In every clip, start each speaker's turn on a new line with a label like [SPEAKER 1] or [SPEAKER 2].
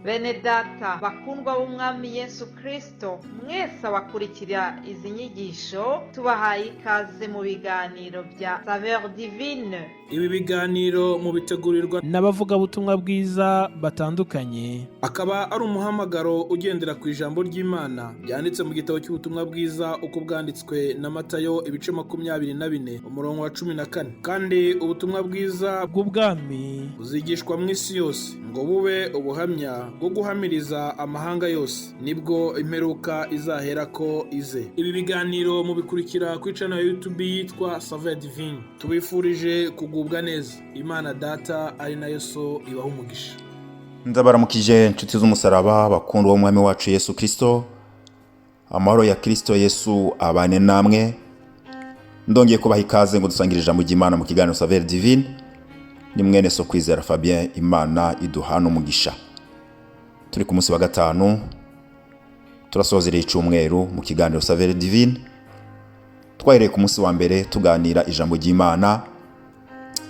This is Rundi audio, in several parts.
[SPEAKER 1] Bene data bakundwa b'Umwami Yesu Kristo, mwese abakurikira izi nyigisho, tubahaye ikaze mu biganiro bya Saveur Divine.
[SPEAKER 2] Ibi biganiro mubitegurirwa
[SPEAKER 3] n'abavugabutumwa bwiza batandukanye.
[SPEAKER 2] Akaba ari umuhamagaro ugendera ku ijambo ry'Imana ryanditse mu gitabo cy'ubutumwa bwiza uko bwanditswe na Matayo, ibice 24, umurongo wa 14. Kandi ubutumwa bwiza
[SPEAKER 3] bw'ubwami
[SPEAKER 2] buzigishwa mu isi yose ngo bube ubuhamya bwo guhamiriza amahanga yose, nibwo imperuka izaherako ize. Ibi biganiro mubikurikira ku channel ya YouTube yitwa Saveur Divine. Tubifurije kugubwa neza. Imana Data ari nayo So ibaha umugisha.
[SPEAKER 4] Ndabaramukije, inshuti z'umusaraba, bakundwa b'Umwami wacu Yesu Kirisito. Amahoro ya Kirisito Yesu abane namwe. Ndongeye kubaha ikaze ngo dusangire ijambo ry'Imana mu kiganiro Saveur Divine. Ni mwene so Kwizera Fabien. Imana iduhana umugisha. Turi ku munsi wa gatanu, turasozereye icyumweru mu kiganiro Saveur Divine. Twahereye ku munsi wa mbere tuganira ijambo ry'Imana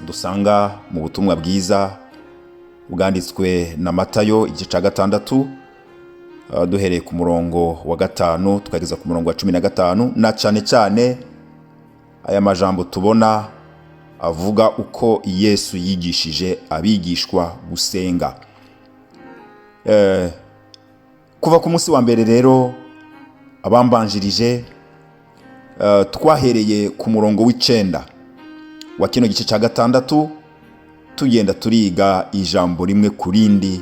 [SPEAKER 4] dusanga mu butumwa bwiza bwanditswe na Matayo, igice cya 6, duhereye ku murongo wa 5 tukageza ku murongo wa 15, na cyane cyane aya majambo tubona avuga uko Yesu yigishije abigishwa gusenga. Kuva ku munsi wa mbere rero, abambanjirije, twahereye ku murongo w'9 wa kino gice cya 6, tugenda turiga ijambo rimwe ku rindi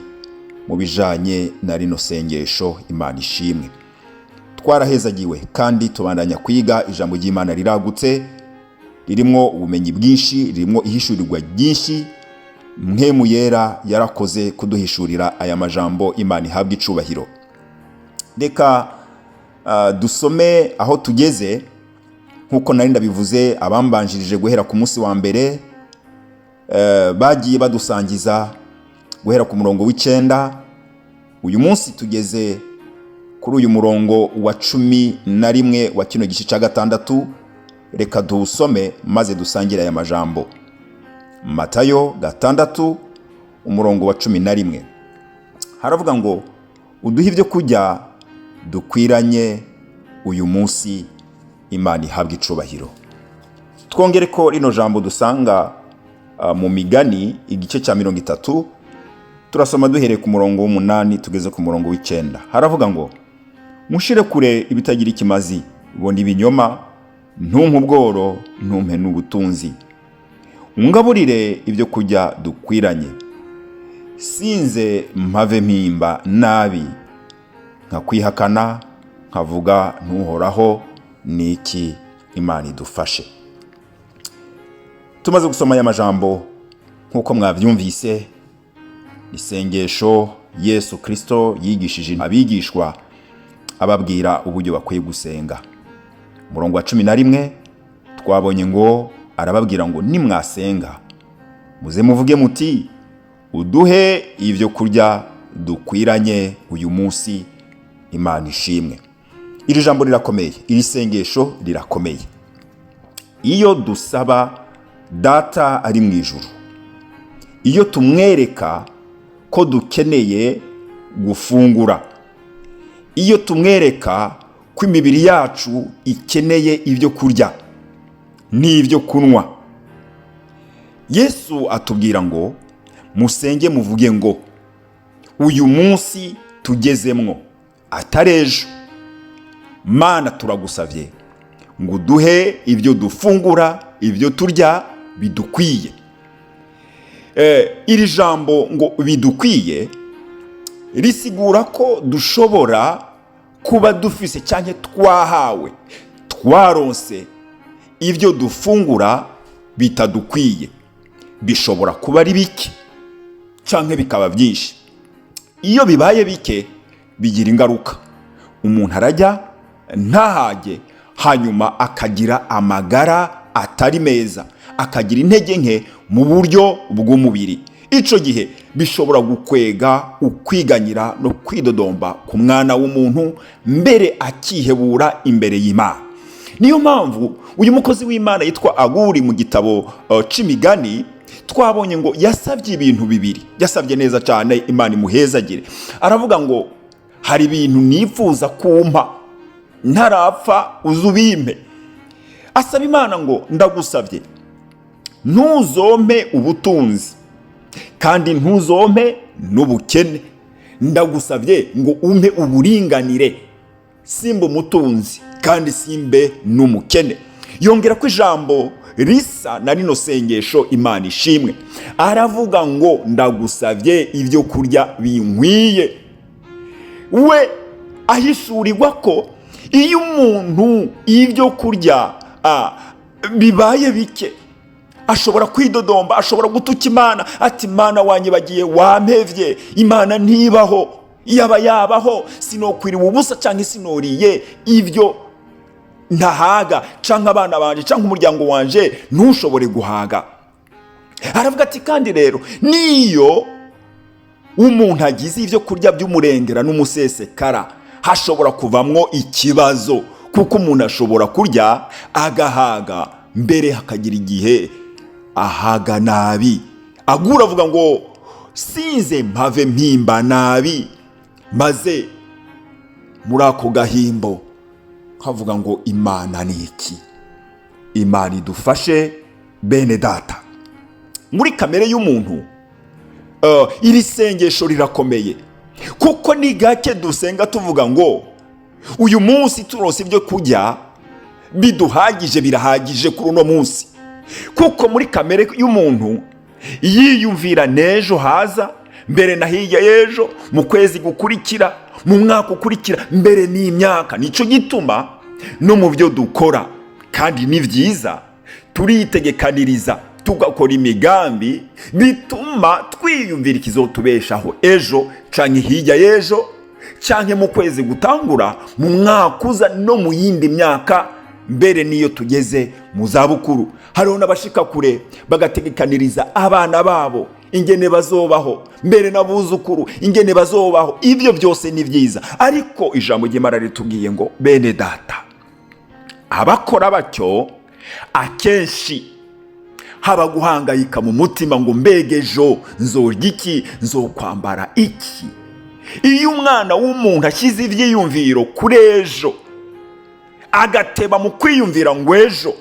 [SPEAKER 4] mu bijanye na rino sengesho. Imana ishimwe, twarahezagiwe kandi tubandanya kwiga. Ijambo ry'Imana riragutse, ririmo ubumenyi bwinshi, ririmo ihishurirwa ryinshi. Mpwemu Yera yarakoze kuduhishurira aya majambo. Imana ihabwa icubahiro. Reka dusome aho tugeze. Nk'uko nari ndabivuze, abambanjirije guhera ku munsi wa mbere bagiye badusangiza guhera ku murongo w'9. Uyu munsi tugeze kuri uyu murongo wa 11 wa kino gice cya 6. Reka duwusome maze dusangire aya majambo. Matayo 6, umurongo wa 11, haravuga ngo: "Uduhe ibyo kurya dukwiranye uyu munsi." Imana ihabwa icubahiro. Twongere ko rino jambo dusanga mu Migani, igice cya 30. Turasoma duhereye ku murongo w'8 tugeze ku murongo w'9. Haravuga ngo: "Mushire kure ibitagira ikimazi, bona ibinyoma, ntumpe ubworo, ntumpe n'ubutunzi. Ungaburire ibyo kurya dukwiranye, sinze mpave mpimba nabi, nkakwihakana, nkavuga ntuhoraho niki?" Imana idufashe. Tumaze gusoma aya majambo, nk'uko mwabyumvise, isengesho Yesu Kirisito yigishije abigishwa, ababwira uburyo bakwiye gusenga. Umurongo wa 11 twabonye ngo arababwira ngo: "Nimwasenga muze muvuge muti: 'Uduhe ibyo kurya dukwiranye uyu munsi.'" Imana ishimwe. Iri jambo rirakomeye, iri sengesho rirakomeye. Iyo dusaba Data ari mu ijuru, iyo tumwereka ko dukeneye gufungura, iyo tumwereka ko imibiri yacu ikeneye ibyo kurya n'ibyo kunywa, Yesu atubwira ngo: "Musenge muvuge ngo uyu munsi tugezemwo, atari ejo, Mana turagusabye ngo uduhe ibyo dufungura, ibyo turya bidukwiye." Iri jambo ngo "bidukwiye" risigura ko dushobora kuba dufise cyangwa twahawe, twaronse ibyo dufungura bitadukwiye. Bishobora kuba ari bike cyangwa bikaba byinshi. Iyo bibaye bike bigira ingaruka. Umuntu arajya ntahage, hanyuma akagira amagara atari meza, akagira intege nke mu buryo bw'umubiri. Icyo gihe bishobora gukwega ukwiganyira no kwidodomba ku mwana w'umuntu, mbere akihebura imbere y'Imana. Niyo mpamvu uyu mukozi w'Imana yitwa Aguri mu gitabo c'Imigani. Twabonye ngo yasabye ibintu bibiri, yasabye neza cyane, Imana imuhezagire. Aravuga ngo hari ibintu nifuza kumpa ntarapfa, uzubimpe. Asaba Imana ngo ndagusabye, ntuzompe ubutunzi kandi ntuzompe n'ubukene, ndagusabye ngo umpe uburinganire, simbe umutunzi kandi simbe n'umukene. Yongera ko ijambo risa na rino sengesho, Imana ishimwe. Aravuga ngo ndagusabye ibyo kurya binkwiye. We ahishurirwa ko iyo umuntu ibyo kurya bibaye bike, ashobora kwidodomba, ashobora gutuka Imana, ati Imana wanyibagiye, wampevye, Imana ntibaho, yaba yabaho sinokwiriwe ubusa cyangwa sinoriye ibyo ntahaga, cyangwa abana banje cyangwa umuryango wanje ntushobore guhaga. Aravuga ati kandi rero niyo umuntu agize ibyo kurya by'umurengera n'umusesekara, hashobora kuvamwo ikibazo, kuko umuntu ashobora kurya agahaga, mbere hakagira igihe ahaga nabi. Agura avuga ngo sinze mpave mpimba nabi, maze muri ako gahimbo nkavuga ngo Imana ni iki? Imana idufashe, bene data. Muri kamere y'umuntu iri sengesho rirakomeye, kuko ni gake dusenga tuvuga ngo uyu munsi turose ibyo kurya biduhagije, birahagije kuri uno munsi. Kuko muri kamere y'umuntu yiyumvira n'ejo haza, mbere na hirya y'ejo, mu kwezi gukurikira, mu mwaka ukurikira, mbere n'imyaka. Nicyo gituma no mu byo dukora, kandi ni byiza, turitegekaniriza, tugakora imigambi bituma twiyumvira ikizotubeshaho ejo canke hirya y'ejo, canke mu kwezi gutangura, mu mwaka uza, no mu yindi myaka, mbere n'iyo tugeze mu zabukuru. Hariho n'abashika kure bagategekaniriza abana babo ingene bazobaho, mbere n'abuzukuru ingene bazobaho. Ibyo byose ni byiza, ariko ijambo ry'Imana ritubwiye ngo bene data, abakora batyo akenshi haba guhangayika mu mutima ngo mbega ejo nzorya iki, nzokwambara iki? Iyo umwana w'umuntu ashyize ibyiyumviro kuri ejo, agateba mu kwiyumvira ngo ejo,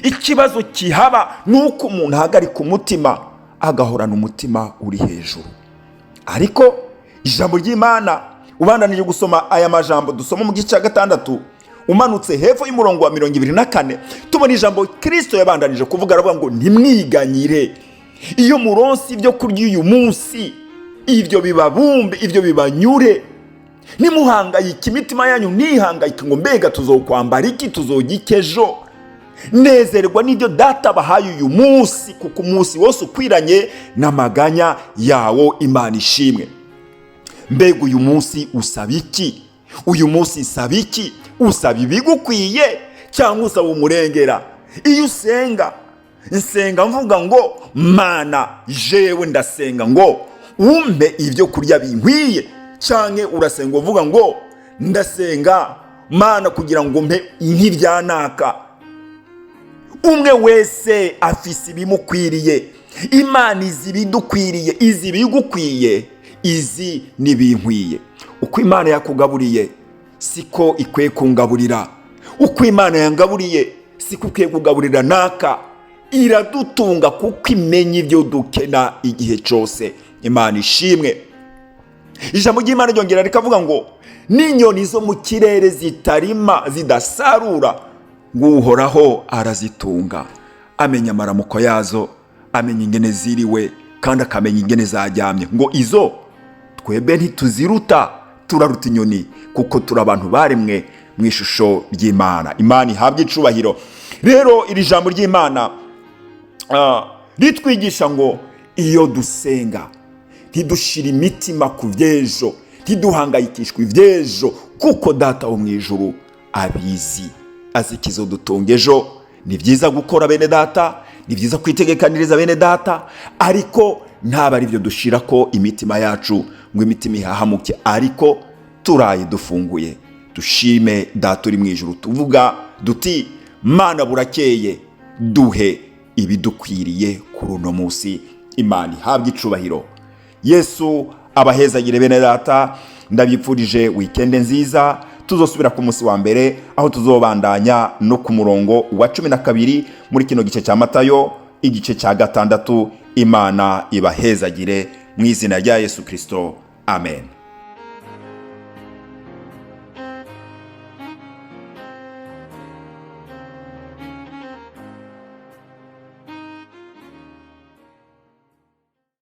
[SPEAKER 4] ikibazo kihaba ni uko umuntu ahagarika umutima, agahorana umutima uri hejuru. Ariko ijambo ry'Imana, ubandanije gusoma aya majambo dusoma mu gice cya 6, umanutse hepfo y'umurongo wa 24, tubona ijambo Kirisito yabandanije kuvuga. Aravuga ngo ntimwiganyire, iyo muronsi ibyo kurya uyu munsi, ibyo bibabumbe, ibyo bibanyure, nimuhangayike, imitima yanyu ntihangayike ngo mbega tuzokwambara iki, tuzojya iki ejo. Nezerwa n'ibyo data bahaye uyu munsi, kuko umunsi wose ukwiranye n'amaganya yawo. Imana ishimwe. Mbega uyu munsi usaba iki? Uyu munsi usaba iki? Usaba ibigukwiye cyangwa usaba umurengera? Iyo usenga, nsenga mvuga ngo Mana, jewe ndasenga ngo umpe ibyo kurya binkwiye, cyangwa urasenga uvuga ngo ndasenga Mana kugira ngo mpe nk'ibyanaka? Umwe wese afise ibimukwiriye. Imana izi ibidukwiriye, izi ibigukwiye, izi n'ibinkwiye. Uko Imana yakugaburiye siko ikwiye kungaburira, uko Imana yangaburiye siko ikwiye kugaburira naka. Iradutunga kuko imenya ibyo dukena igihe cyose. Imana ishimwe. Ijambo ry'Imana ryongera rikavuga ngo n'inyoni zo mu kirere zitarima, zidasarura, ngo Uhoraho arazitunga, amenya amaramuko yazo, amenya ingene ziriwe, kandi akamenya ingene zaryamye. Ngo izo twebwe ntituziruta? Turaruta inyoni, kuko turi abantu baremwe mu ishusho ry'Imana. Imana ihabwa icubahiro. Rero iri jambo ry'Imana ritwigisha ngo iyo dusenga ntidushire imitima ku by'ejo, ntiduhangayikishwe iby'ejo, kuko Data wo mu ijuru abizi, azi ikizodutunga ejo. Ni byiza gukora, bene data, ni byiza kwitegekaniriza, bene data, ariko ntabwo ari byo dushira ko imitima yacu ngo imitima ihahamuke. Ariko turaye dufunguye, dushime Data uri mu ijuru, tuvuga duti Mana, burakeye, duhe Ibidukwiriye kuri uno munsi. Imana ihabwe icubahiro. Yesu abahezagire. Bene data, ndabipfurije weekend nziza. Tuzosubira ku munsi wa mbere, aho tuzobandanya no ku murongo wa 12 muri kino gice cya Matayo igice cya 6. Imana ibahezagire mu izina rya Yesu Kirisito, amen.